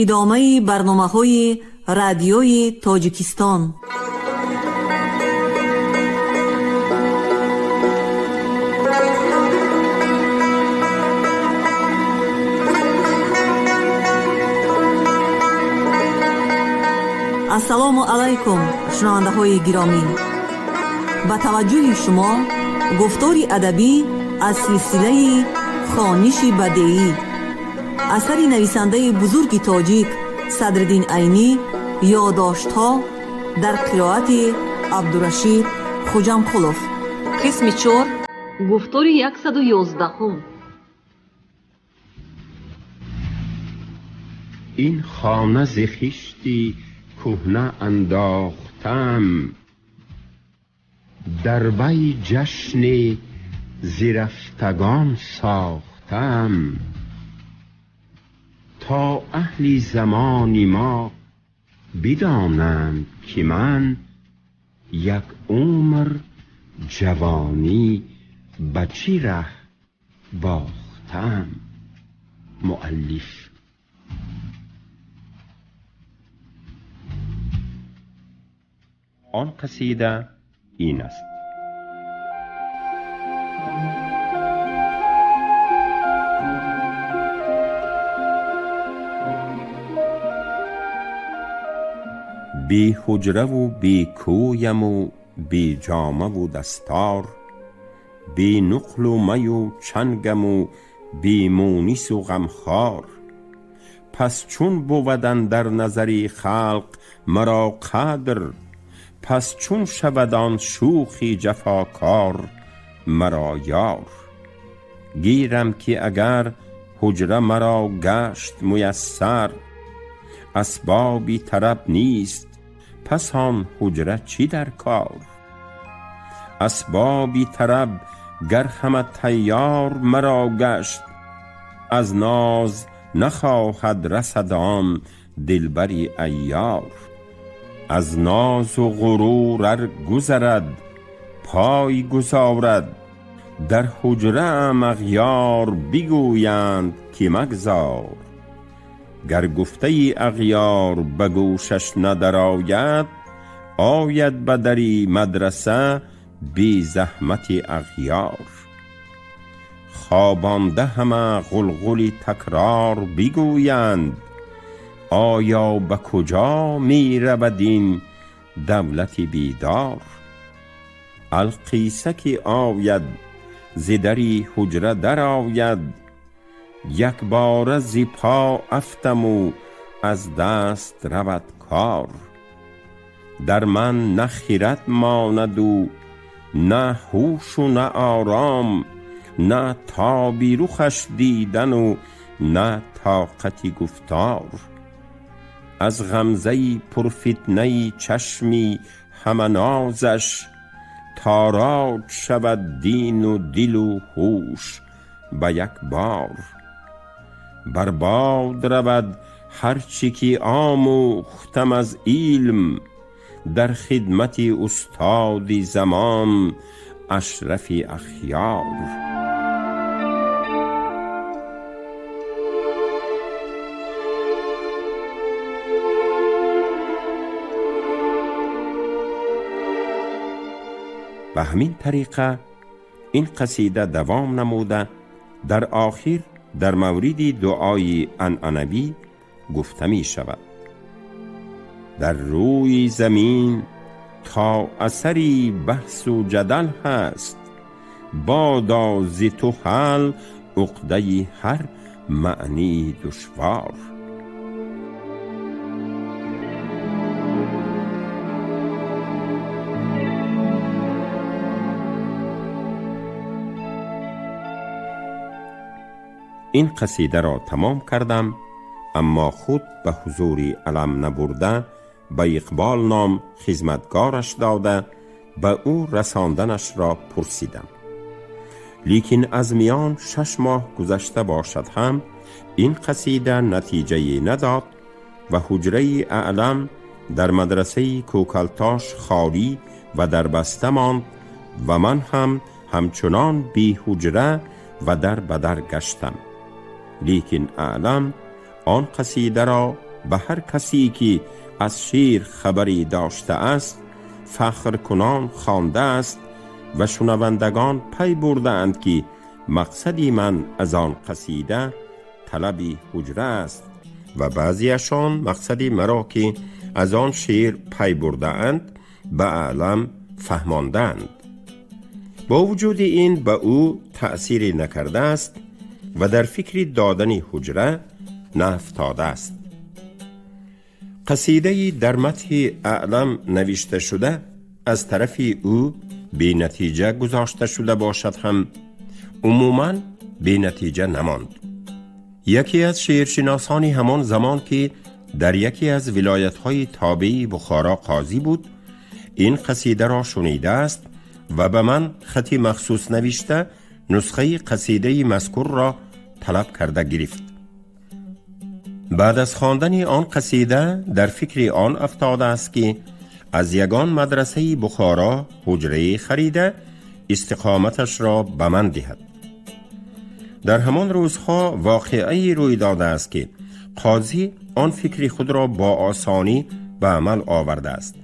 Идомаи барномаҳои Радиои Тоҷикистон. Ассалому алайкум, шунавандаҳои гиромӣ! Ба таваҷҷӯҳи шумо гуфтори адабӣ аз силсилаи «Хониши бадеӣ», асари нависандаи бузурги тоҷик Садриддин Айнӣ, «Ёдоштҳо», дар қироати Абдурашид Хуҷамқулов, қисми чор, гуфтори 111-ум. Ин хона зи хишти кӯҳна андохтам, дар вай ҷашне зи рафтагон сохтам, то аҳли замони мо бидонанд, ки ман як умр ҷавонӣ ба чӣ раҳ бохтам. Муаллиф. Он қасида ин аст: бе ҳуҷраву бе кӯяму бе ҷомаву дастор, бе нуқлу маю чангаму бе мунису ғамхор. Пас чун бувад андар назари халқ маро қадр, пас чун шавад он шӯхи ҷафокор маро ёр? Гирам ки агар ҳуҷра маро гашт муяссар, асбоби тараб нест, пас он ҳуҷра чӣ дар кор? Асбоби тараб гар ҳама тайёр маро гашт, аз ноз нахоҳад расад он дилбари айёр. Аз нозу ғурур ар гузарад, пой гузорад, дар ҳуҷраам ағёр бигӯянд, ки магзор. Гар гуфтаи ағёр ба гӯшаш надарояд, ояд ба дари мадраса бе заҳмати ағёр. Хобонда ҳама ғулғули такрор бигӯянд, оё ба куҷо меравад ин давлати бедор? Алқисса, ки ояд зи дари ҳуҷра дарояд, якбора зи по афтаму аз даст равад кор. Дар ман на хирад монаду на ҳушу на ором, на тоби рухаш дидану на тоқати гуфтор. Аз ғамзаи пурфитнаи чашми ҳама нозаш тороҷ шавад дину дилу ҳуш ба як бор. Барбод равад ҳар чӣ ки омӯхтам аз илм дар хидмати устоди замон ашрафи ахёр. Ба ҳамин тариқа ин қасида давом намуда, дар охир дар мавриди дуои анъанавӣ гуфта мешавад: дар рӯи замин то асари баҳсу ҷадал ҳаст, бодо зи ту ҳал уқдаи ҳар маънии душвор. Ин қасидаро тамом кардам, аммо худ ба ҳузури Аълам набурда, ба Иқбол ном хизматгораш дода, ба ӯ расонданашро пурсидам. Лекин аз миён 6 моҳ гузашта бошад ҳам, ин қасида натиҷае надод ва ҳуҷраи Аълам дар мадрасаи Кӯкалтош холӣ ва дарбаста монд ва ман ҳам ҳамчунон беҳуҷра ва дар ба дар гаштам. Лекин Аълам он қасидаро ба ҳар касе ки аз шеър хабаре доштааст фахркунон хондааст ва шунавандагон пай бурдаанд ки мақсади ман аз он қасида талаби ҳуҷра аст ва баъзеашон мақсади маро ки аз он шеър пай бурдаанд ба Аълам фаҳмондаанд. Бо вуҷуди ин ба ӯ таъсире накардааст ва дар фикри додани ҳуҷра наафтодааст. Қасидаи дар мадҳи Аълам навишта шуда аз тарафи ӯ бенатиҷа гузошта шуда бошад ҳам умуман бенатиҷа намонд. Яке аз шеършиносони ҳамон замон ки дар яке аз вилоятҳои тобеи Бухоро қозӣ буд, ин қасидаро шунидааст ва ба ман хати махсус навишта нусхаи қасидаи мазкурро талаб карда гирифт. Баъд аз хондани он қасида дар фикри он афтодааст ки аз ягон мадрасаи Бухоро ҳуҷрае харида истиқоматашро ба ман диҳад. Дар ҳамон рӯзҳо воқеае рӯй додааст ки қозӣ он фикри худро бо осонӣ ба амал овардааст.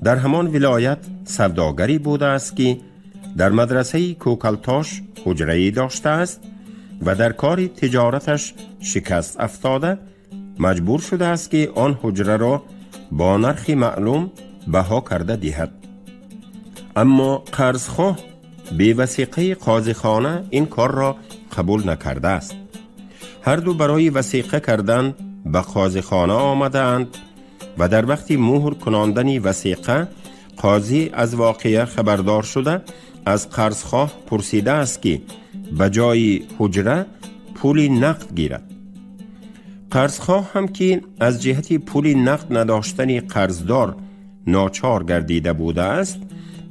Дар ҳамон вилоят савдогаре будааст ки дар мадрасаи Кӯкалтош ҳуҷрае доштааст ва дар кори тиҷораташ шикаст афтода маҷбур шудааст ки он ҳуҷраро бо нархи маълум баҳо карда диҳад. Аммо қарзхоҳ бевасиқаи қозихона ин корро қабул накардааст. Ҳарду барои васиқа кардан ба қозихона омадаанд ва дар вақти муҳр кунондани васиқа қозӣ аз воқеа хабардор шуда аз қарзхоҳ пурсидааст ки ба ҷои ҳуҷра пули нақд гирад. Қарзхоҳ ҳам ки аз ҷиҳати пули нақд надоштани қарздор ночор гардида будааст,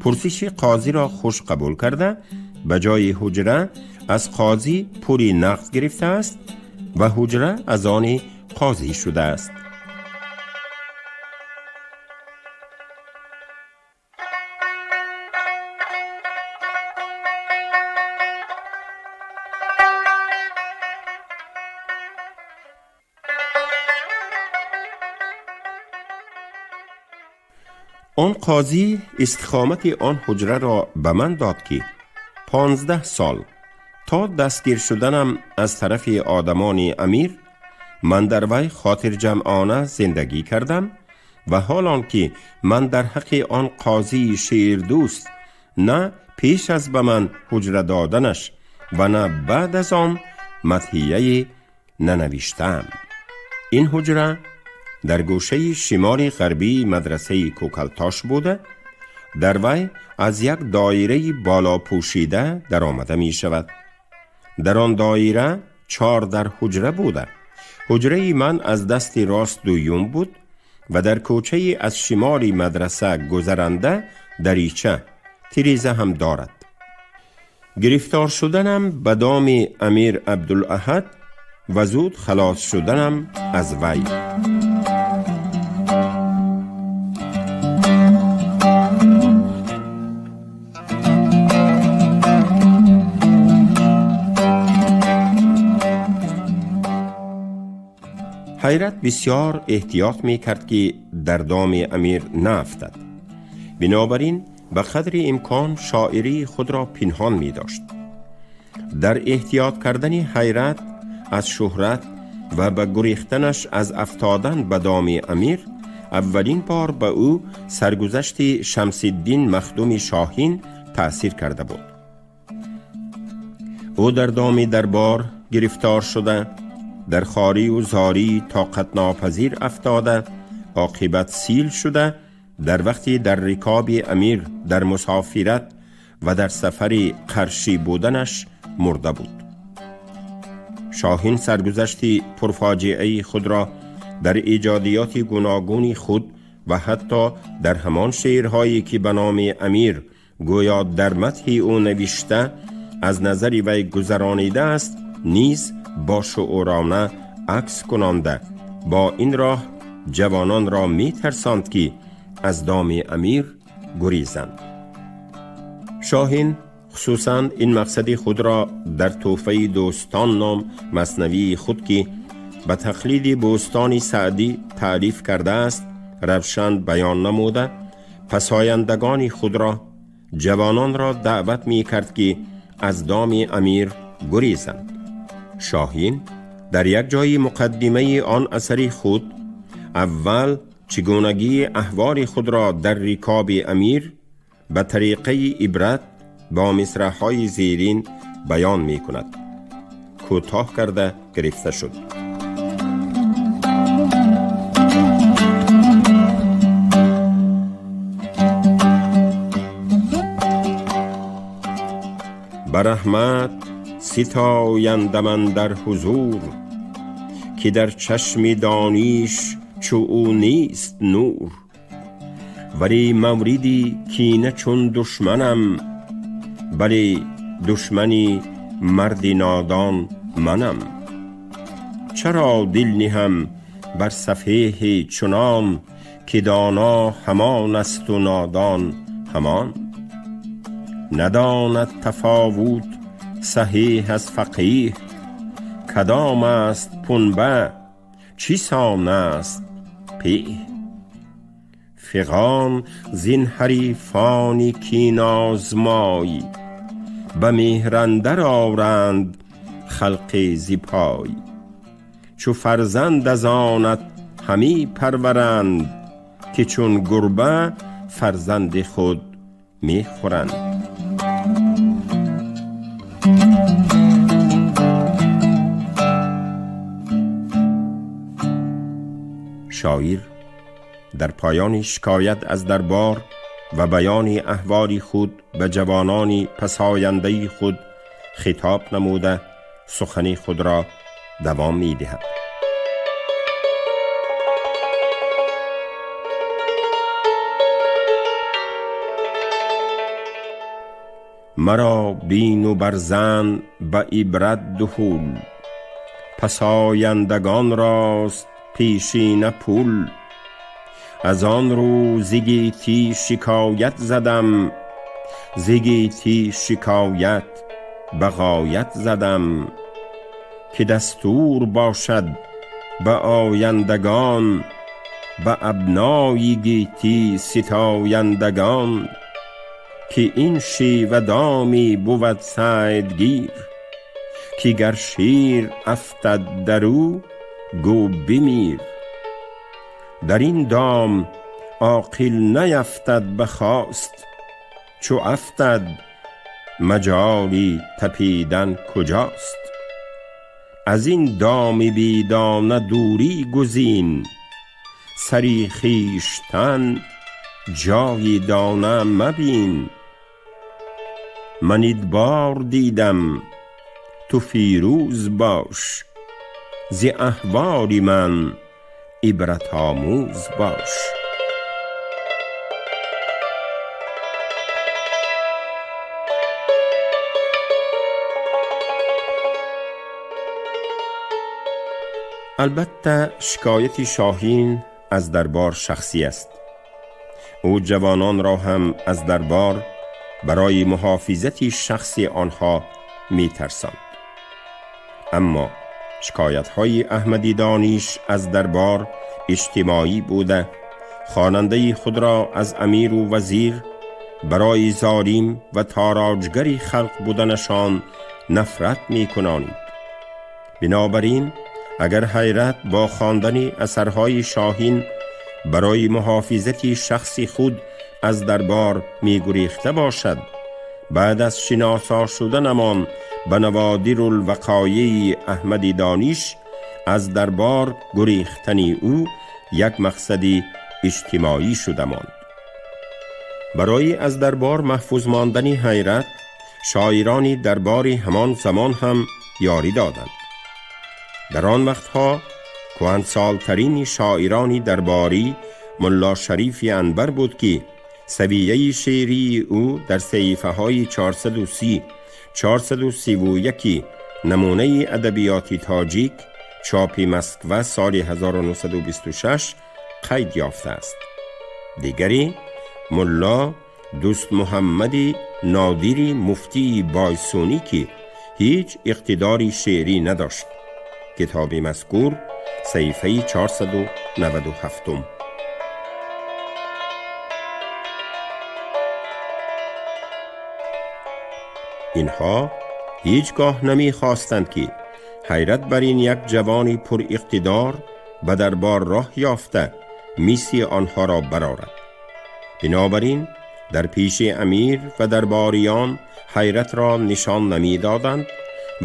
пурсиши қозиро хуш қабул карда ба ҷои ҳуҷра аз қозӣ пули нақд гирифтааст ва ҳуҷра аз они қозӣ шудааст. Он қозӣ истиқомати он ҳуҷраро ба ман дод ки 15 сол то дастгир шуданам аз тарафи одамони амир ман дар вай хотирҷамъона зиндагӣ кардам ва ҳол он ки ман дар ҳаққи он қозии шеърдӯст на пеш аз ба ман ҳуҷра доданаш ва на баъд аз он мадҳияе нанавиштаам. Ин ҳуҷра дар гӯшаи шимоли ғарбии мадрасаи Кӯкалтош буда, дар вай аз як доираи болопӯшида даромада мешавад. Дар он доира 4 дар ҳуҷра буда. Ҳуҷраи ман аз дасти рост дуюм буд ва дар кӯчаи аз шимоли мадраса гузаранда дарича тиреза ҳам дорад. Гирифтор шуданам ба доми Амир Абдулаҳад ва зуд халос шуданам аз вай. Ҳайрат бисёр эҳтиёт мекард ки дар доми амир наафтад. Бинобар ин ба қадри имкон шоирии худро пинҳон медошт. Дар эҳтиёт кардани Ҳайрат аз шӯҳрат ва ба гурехтанаш аз афтодан ба доми амир аввалин бор ба ӯ саргузашти Шамсиддин Махдуми Шоҳин таъсир карда буд. Ӯ дар доми дарбор гирифтор шуда, дар хорию зории тоқатнопазир афтода, оқибат сил шуда, дар вақти дар рикоби амир дар мусофират ва дар сафари қаршӣ буданаш мурда буд. Шоҳин саргузашти пурфоҷиаи худро дар эҷодиёти гуногуни худ ва ҳатто дар ҳамон шеърҳое ки ба номи амир гӯё дар мадҳи ӯ навишта аз назари вай гузаронидааст, низ бо шуурона акс кунонда бо ин роҳ ҷавононро метарсонд ки аз доми амир гурезанд. Шоҳин хусусан ин мақсади худро дар Тӯҳфаи дӯстон ном маснавии худ ки ба тақлиди Бӯстони Саъдӣ таълиф кардааст, равшан баён намуда, пасояндагони худро, ҷавононро даъват мекард, ки аз доми амир гурезанд. Шоҳин дар як ҷои муқаддимаи он асари худ аввал чигунагии аҳволи худро дар рикоби амир ба тариқаи ибрат бо мисраъҳои зерин баён мекунад. Кӯтоҳ карда гирифта шуд. Ба раҳмат ситояндам андар ҳузур, ки дар чашми дониш чу ӯ нест нур. Вале мавриди кина чун душманам, бале душмани марди нодон манам. Чаро дил ниҳам бар сафеҳи чунон, ки доно ҳамон асту нодон ҳамон? Надонад тафовут саҳеҳ аз фақеҳ, кадом аст пунба, чӣ сон аст пеҳ. Фиғон зин ҳарифони кин-озмой, ба меҳр андар оранд халқи зи пой. Чу фарзанд аз онат ҳамӣ парваранд, ки чун гурба фарзанди худ мехӯранд. Шоир дар поёни шикоят аз дарбор ва баёни аҳволи худ ба ҷавонони пасояндаи худ хитоб намуда, сухани худро давом медиҳад. Маро бину барзан ба ибрат дуҳул, пасояндагон рост пешина пул. Аз он рӯ зи гетӣ шикоят задам, зи гетӣ шикоят ба ғоят задам, ки дастур бошад ба ояндагон, ба абнои гетӣ ситояндагон, ки ин шева доми бувад сайдгир, ки гар шер афтад дар ӯ гӯ бимир. Дар ин дом оқил наяфтад ба хост, чу афтад маҷоли тапидан куҷост? Аз ин доми бедона дурӣ гузин, сари хештан ҷои дона мабин. Ман идбор дидам, ту фирӯз бош, зи аҳволи ман ибратомӯз бош. Албатта, шикояти Шоҳин аз дарбор шахсӣ аст. Ӯ ҷавононро ҳам аз дарбор барои муҳофизати шахси онҳо метарсонд. Аммо шикоятҳои Аҳмади Дониш аз дарбор иҷтимоӣ буда, хонандаи худро аз амиру вазир барои золим ва тороҷгари халқ буданашон нафрат мекунонид. Бинобар ин, агар Ҳайрат бо хондани асарҳои Шоҳин барои муҳофизати шахси худ аз дарбор мегурехта бошад, баъд аз шиносо шуданамон ба Наводирулвақоеи Аҳмади Дониш, аз дарбор гурехтани ӯ як мақсади иҷтимоӣ шуда монд. Барои аз дарбор маҳфуз мондани Ҳайрат, шоирони дарбори ҳамон замон ҳам ёрӣ доданд. Дар он вақтҳо кӯҳансолтарини шоирони дарборӣ Мулло Шарифи Анбар буд, ки савияи шеърии ӯ дар саҳифаҳои 430, 431 намунаи адабиёти тоҷик, чопи Москва, соли 1926 қайд ёфтааст. Дигаре Мулло Дӯстмуҳаммади Нодири муфтии Бойсунӣ, ки ҳеҷ иқтидори шеърӣ надошт. Китоби мазкур, саҳифаи 497. Инҳо ҳеҷ гоҳ намехостанд, ки ҳайрат бар ин як ҷавони пуриқтидор ба дарбор роҳ ёфта миси онҳоро барорад. Бинобар ин дар пеши амир ва дарбориён ҳайратро нишон намедоданд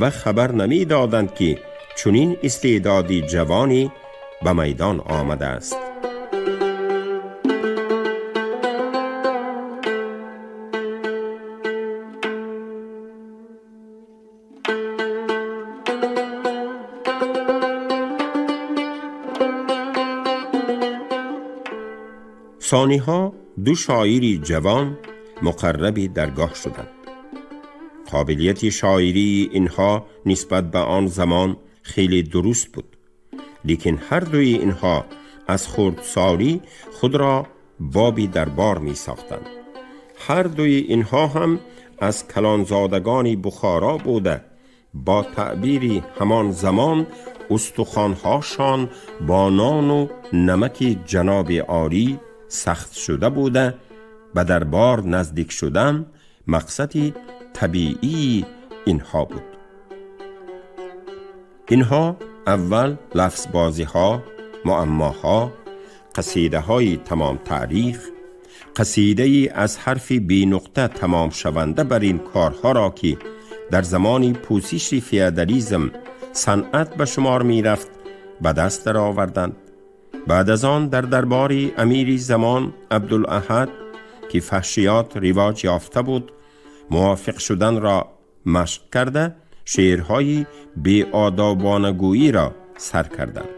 ва хабар намедоданд, ки чунин истеъдоди ҷавонӣ ба майдон омадааст. Сониҳо ду шоири ҷавон муқарраби даргоҳ шуданд. Қобилияти шоирии инҳо нисбат ба он замон хеле дуруст буд, лекин ҳар дуи инҳо аз хурдсолӣ худро боби дарбор месохтанд. Ҳар дуи инҳо ҳам аз калонзодагони Бухоро буда, бо таъбири ҳамон замон устухонҳошон бо нону намаки ҷаноби олӣ сахт шуда буда, ба дарбор наздик шудан мақсади табиии инҳо буд. Инҳо аввал лафзбозиҳо, муаммоҳо, қасидаҳои тамом таърих, қасидаи аз ҳарфи бенуқта тамомшаванда бар ин корҳоро, ки дар замони пӯсиши феодализм санъат ба шумор мерафт, ба даст дароварданд. Баъд аз он дар дарбори амири замон Абдулаҳад, ки фаҳшиёт ривоҷ ёфта буд, мувофиқ шуданро машқ карда, шеърҳои беодобонагӯиро сар карданд.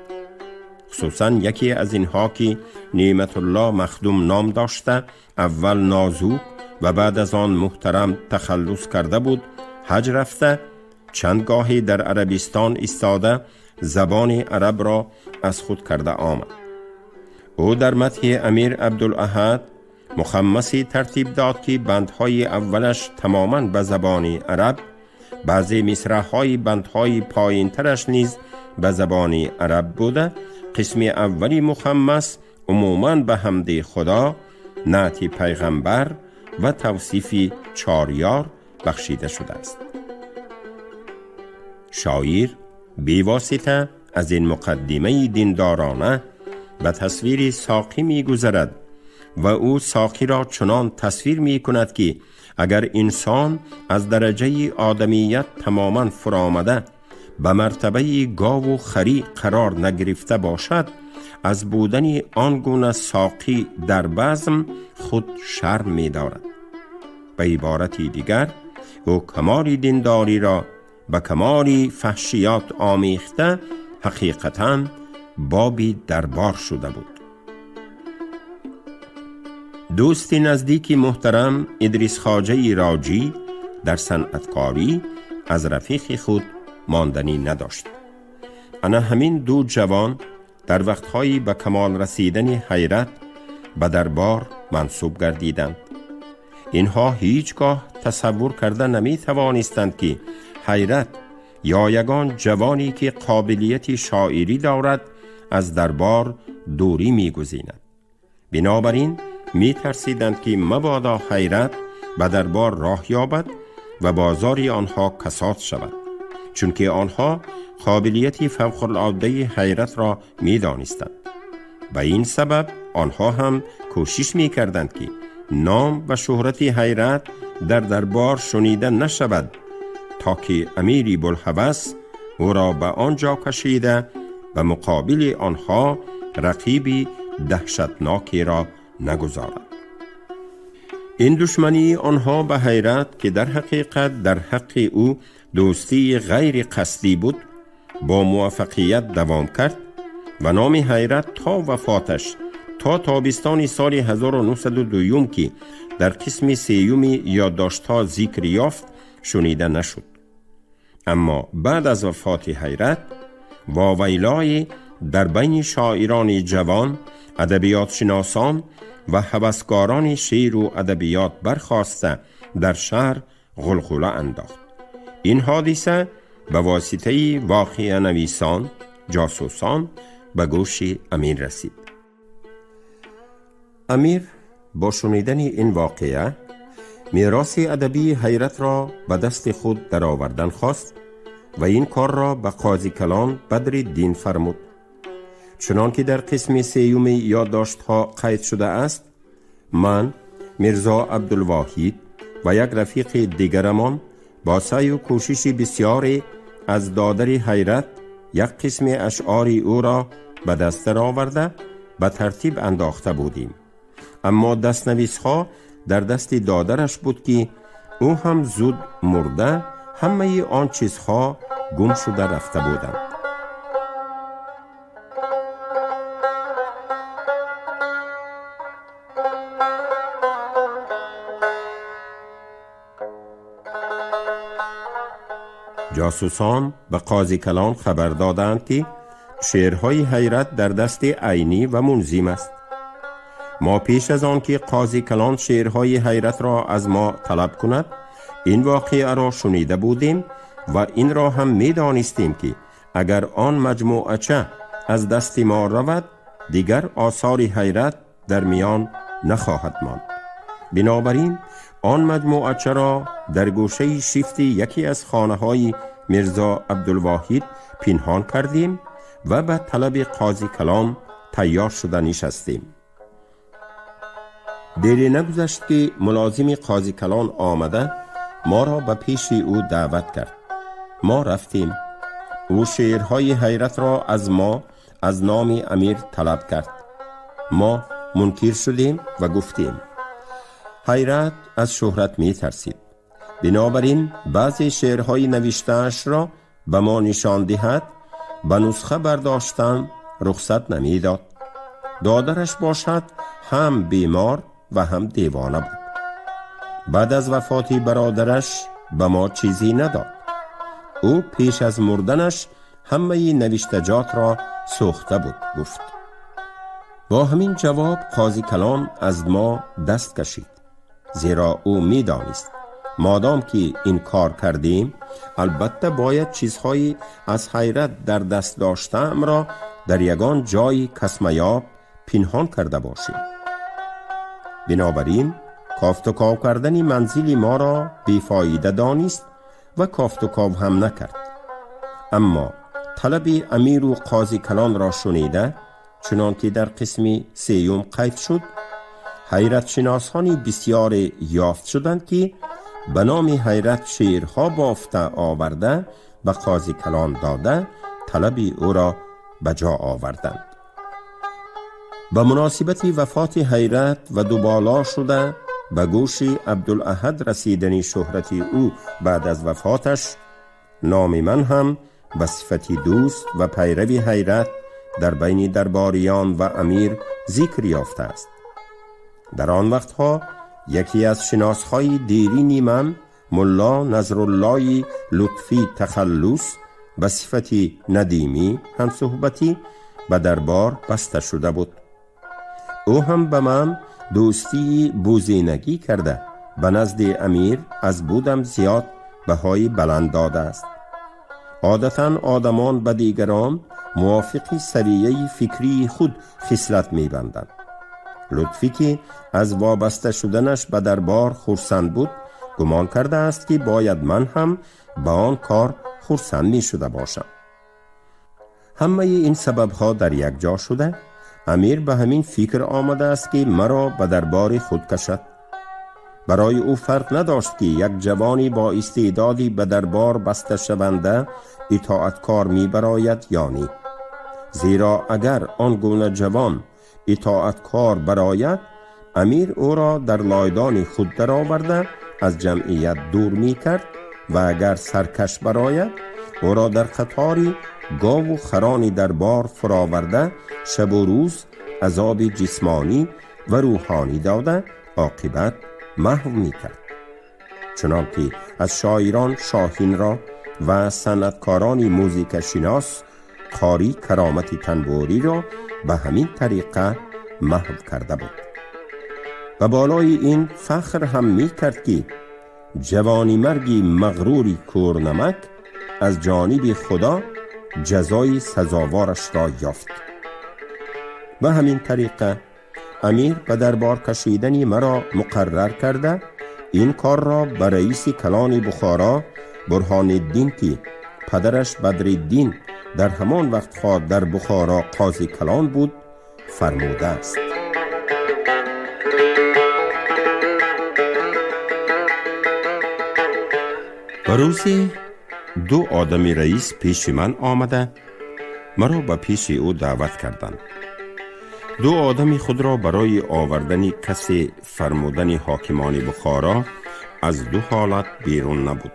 Хусусан яке аз инҳо, ки Неъматулло Махдум ном дошта, аввал Нозук ва баъд аз он Муҳтарам тахаллус карда буд, ҳаҷ рафта, чанд гоҳе дар Арабистон истода, забони арабро аз худ карда омад. Ӯ дар мадҳи амир Абдулаҳад мухаммасе тартиб дод, ки бандҳои аввалаш тамоман ба забони араб, баъзе мисраъҳои бандҳои поинтараш низ ба забони араб буда, қисми аввали мухаммас умуман ба ҳамди Худо, наъти пайғамбар ва тавсифи чорёр бахшида шудааст. Шоир бевосита аз ин муқаддимаи диндорона ба тасвири соқӣ мегузарад ва ӯ соқиро чунон тасвир мекунад, ки агар инсон аз дараҷаи одамият тамоман фуромада, ба мартабаи гову харӣ қарор нагирифта бошад, аз будани он гуна соқӣ дар базм худ шарм медорад. Ба иборати дигар, ӯ камоли диндориро ба камоли фаҳшиёт омехта, ҳақиқатан боби дарбор шуда буд. Дӯсти наздики муҳтарам Идрис Хоҷаи Роҷӣ дар санъаткорӣ аз рафиқи худ монданӣ надошт. Ана ҳамин ду ҷавон дар вақтҳои ба камол расидани ҳайрат ба дарбор мансуб гардиданд. Инҳо ҳеҷ гоҳ тасаввур карда наметавонистанд, ки ҳайрат ё ягон ҷавоне, ки қобилияти шоирӣ дорад, аз дарбор дурӣ мегузинад. Бинобар ин метарсиданд, ки мабодо ҳайрат ба дарбор роҳ ёбад ва бозори онҳо касод шавад, чунки онҳо қобилияти фавқулоддаи ҳайратро медонистанд. Ба ин сабаб онҳо ҳам кӯшиш мекарданд, ки ном ва шӯҳрати ҳайрат дар дарбор шунида нашавад, то ки амири булҳавас ӯро ба он ҷо кашида, ба муқобили онҳо рақиби даҳшатнокеро нагузорад. Ин душмании онҳо ба ҳайрат, ки дар ҳақиқат дар ҳаққи ӯ дӯстии ғайри қасдӣ буд, бо муваффақият давом кард ва номи ҳайрат то вафоташ, то тобистони соли 1902, ки дар қисми сеюми ёддоштҳо зикр ёфт, шунида нашуд. Аммо баъд аз вафоти ҳайрат вовайлое дар байни шоирони ҷавон, адабиётшиносон ва ҳаваскорони шеъру адабиёт бархоста, дар шаҳр ғулғула андохт. Ин ҳодиса به واسطه واقعه نویسان جاسوسان به گوش امیر رسید. امیر با شنیدن این واقعه میراث ادبی حیرت را به دست خود درآوردن خواست و این کار را به قاضی کلان بدرالدین فرمود. چنان که در قسم سیوم یادداشت‌ها قید شده است، من، میرزا عبدالواحد و یک رفیق دیگرمان با سعی و کوشش بسیاری از دادر حیرت یک قسم اشعار او را به دست آورده به ترتیب انداخته بودیم. اما دستنویس‌ها در دست دادرش بود که او هم زود مرده، همه آن چیزها گم شده رفته بودند. جاسوسان به قاضی کلان خبر دادند که شعرهای حیرت در دست عینی و منظم است. ما پیش از آن که قاضی کلان شعرهای حیرت را از ما طلب کند، این واقعه را شنیده بودیم و این را هم می دانستیم که اگر آن مجموعه چه از دست ما رود، دیگر آثار حیرت در میان نخواهد ماند. بنابراین آن مجموعه چه را در گوشه شیفت یکی از خانه های میرزا عبدالواحد پنهان کردیم و به طلب قاضی کلام تیار شده نشستیم. دیری نگذشت که ملازم قاضی کلان آمده ما را به پیش او دعوت کرد. ما رفتیم. او شعرهای حیرت را از ما از نام امیر طلب کرد. ما منکر شدیم و گفتیم حیرت از شهرت می ترسید، بنابراین بعضی شعرهای نوشته‌اش را به ما نشان دهد، به نسخه برداشتن رخصت نمی داد. دادرش باشد هم بیمار و هم دیوانه بود. بعد از وفات برادرش به ما چیزی نداد. او پیش از مردنش همه نوشتجات را سوخته بود، گفت. با همین جواب قاضی کلان از ما دست کشید، زیرا او می دانست مادام که این کار کردیم البته باید چیزهایی از حیرت در دست داشتم را در یگان جای کسمیاب پنهان کرده باشیم. بنابراین کافت و کاو کردن منزل ما را بیفایده دانست و کافت و کاو هم نکرد. اما طلب امیر و قاضی کلان را شنیده، چنان که در قسم سیوم قید شد، حیرت شناسانی بسیار یافت شدند که به نام حیرت شعرها بافته آورده به قاضی کلان داده طلب او را به جا آوردند. به مناسبت وفات حیرت و دوبالا شده به گوش عبدالاحد رسیدن شهرت او بعد از وفاتش، نام من هم به صفت دوست و پیرو حیرت در بین درباریان و امیر ذکر یافته است. در آن وقتها یکی از شناسهای دیرینی من، ملا نصرالله لطفی تخلص، به صفت ندیمی هم صحبتی به دربار بسته شده بود. او هم به من دوستی بوزینگی کرده به نزد امیر از بودم زیاد بهای بلند داده است. عادتا آدمان به دیگران موافق سویه فکری خود خصلت می‌بندند. لطفی که از وابسته شدنش به دربار خرسند بود، گمان کرده است که باید من هم به آن کار خرسند می شده باشم. همه این سببها در یک جا شده، امیر به همین فکر آمده است که مرا به دربار خود کشد. برای او فرق نداشت که یک جوانی با استعدادی به دربار بسته شونده اطاعتکار می براید یا نی، زیرا اگر آن گونه جوان اطاعتکار براید، امیر او را در لایدان خود درآورده از جمعیت دور می کرد و اگر سرکش براید او را در قطار گاو و خران دربار فراورده شب و روز عذاب جسمانی و روحانی داده عاقبت محو می کرد. چنان که از شاعران شاهین را و صنعتکاران موزیک شناس قاری کرامت تنبوری را به همین طریقه محو کرده بود. و بالای این فخر هم می کرد که جوانی مرگی مغروری کورنمک از جانب خدا جزای سزاوارش را یافت. به همین طریقه امیر به دربار کشیدن مرا مقرر کرده این کار را به رئیس کلان بخارا برهان الدین که پدرش بدرالدین در همان وقتها در بخارا قاضی کلان بود فرموده است. و روزی دو آدم رئیس پیش من آمده مرا به پیش او دعوت کردند. دو آدم خود را برای آوردن کسی فرمودن حاکمان بخارا از دو حالت بیرون نبود.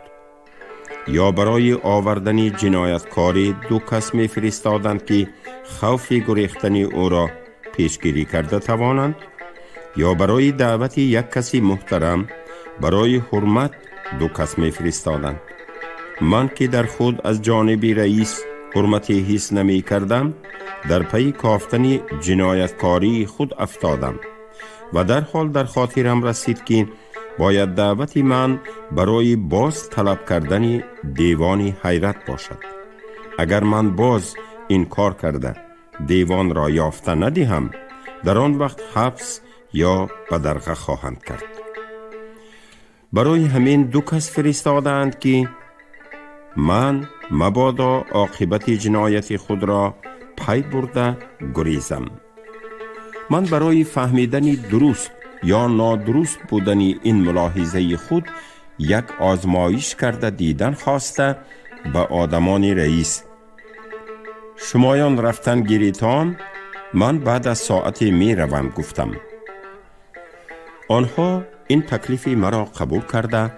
یا برای آوردن جنایتکاری دو کس می فرستادند که خوف گریختن او را پیشگیری کرده توانند، یا برای دعوت یک کسی محترم برای حرمت دو کس می فرستادند. من که در خود از جانب رئیس حرمت حس نمی کردم، در پی کافتن جنایتکاری خود افتادم و در حال در خاطرم رسید که باید دعوت من برای باز طلب کردن دیوان حیرت باشد. اگر من باز این کار کرده دیوان را یافته ندهم، در آن وقت حبس یا بدرغه خواهند کرد. برای همین دو کس فرستادند که من مبادا عاقبت جنایت خود را پی برده گریزم. من برای فهمیدن درست یا نادرست بودن این ملاحظه خود یک آزمایش کرده دیدن خواسته به آدمان رئیس: شمایان رفتن گیریتان، من بعد از ساعتی می روم گفتم. آنها این تکلیف مرا قبول کرده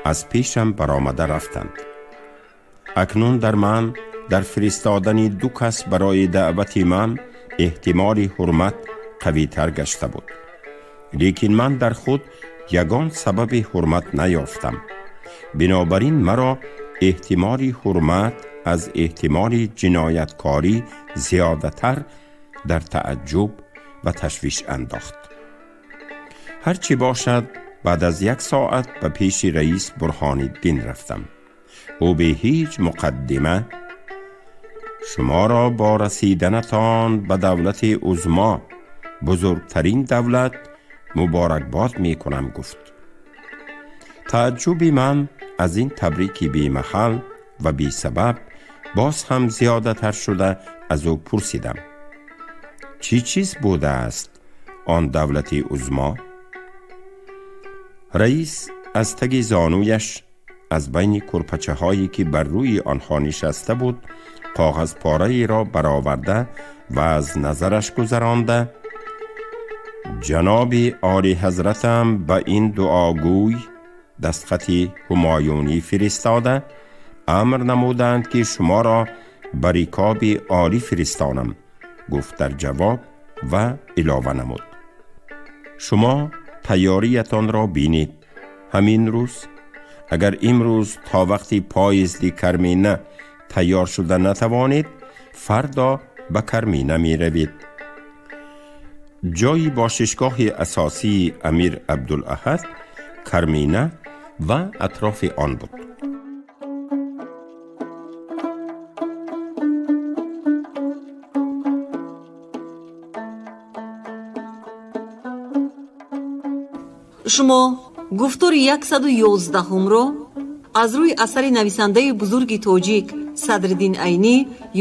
از پیشم برآمده رفتند. اکنون در من در فرستادن دو کس برای دعوت من احتمال حرمت قوی تر گشته بود، لیکن من در خود یگان سبب حرمت نیافتم. بنابراین مرا احتمال حرمت از احتمال جنایتکاری زیادتر در تعجب و تشویش انداخت. هرچی باشد بعد از یک ساعت به پیش رئیس برهان الدین رفتم. او به هیچ مقدمه: شما را با رسیدنتان به دولت عظما، بزرگترین دولت، مبارکباد می کنم گفت. تعجب من از این تبریک بی محل و بی سبب باز هم زیاده تر شده از او پرسیدم: چی چیز بوده است آن دولت عظما؟ رئیس از تگ زانویش از بین کرپچه هایی که بر روی آنها نشسته بود کاغذ پاره را برآورده و از نظرش گذرانده: جناب عالی حضرتم به این دعاگوی دستخط همایونی فرستاده امر نمودند که شما را به رکاب عالی فرستانم گفت در جواب و علاوه نمود: شما تیاریتان را بینید همین روز، اگر امروز تا وقتی پاییزی کرمینه تیار شده نتوانید، فردا به کرمینه می روید. جای باششگاه اساسی امیر عبدالاحد کرمینه و اطراف آن بود. Шумо гуфтори 111-ҳумро аз рӯи асари нависандаи бузурги тоҷик Садриддин Айнӣ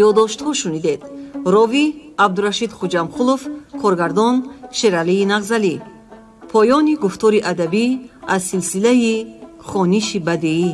ёддоштҳо шунидед. Ровӣ Абдурашид Хуҷамхулов, коргардон Шералии Нағзалӣ. Поёни гуфтори адабӣ аз силсилаи хониши бадеӣ.